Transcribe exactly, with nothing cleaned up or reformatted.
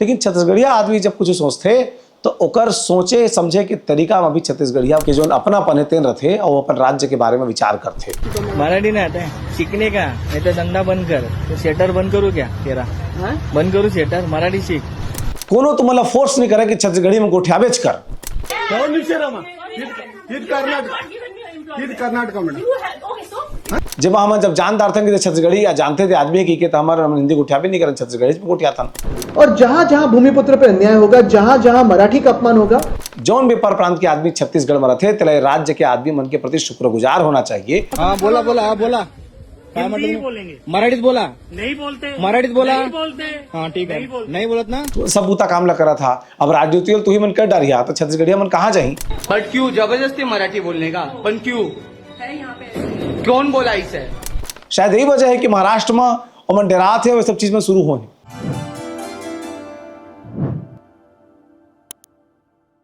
लेकिन छत्तीसगढ़िया आदमी जब कुछ सोचथे, तो ओकर सोचे समझे के तरीका में भी छत्तीसगढ़िया के जोन अपनापन हे, तेन रथे, अउ अपन राज्य के बारे में विचार करथे। मराठी नहीं आता है सीखने का, नहीं तो धंधा बंद कर। तो सेटर बंद करूँ क्या तेरा? बंद करूँ सेटर? मराठी सीख। कोनो तुमन ला फोर्स नहीं करे कि छत्तीसगढ़ी में गोठियाबेच कर। कर्नाटक कर्नाटक जेमा हमन जब जान डारथन कि छत्तीसगढ़ी या जानथे ते आदमी हे कि के, त हमर हिंदी गोठियाबे नहीं करन, छत्तीसगढ़ी में गोठियाथन। और जहां जहां भूमिपुत्र पे अन्याय होगा, जहां जहां मराठी का अपमान होगा, जौन भी पर प्रांत के आदमी छत्तीसगढ़ में रथे, तेला राज्य के आदमी मन के प्रति शुक्रगुजार होना चाहिए। हाँ बोला बोला, हाँ बोला। हिंदी ही बोलेंगे। मराठीत बोला। नहीं बोलते। मराठीत बोला। नहीं बोलते। हाँ ठीक है, नहीं बोलते। नहीं बोलत ना। सब बूता काम ला करत हा, अब राज्योत्सव तुही मन कर डारिहा, त छत्तीसगढ़िया मन कहाँ जाही? बट क्यों जबरदस्ती मराठी बोलने का? पण क्यों? कौन बोला इसे? शायद यही वजह है कि महाराष्ट्र में ओमन डरात हे, वो सब चीज में शुरू होए।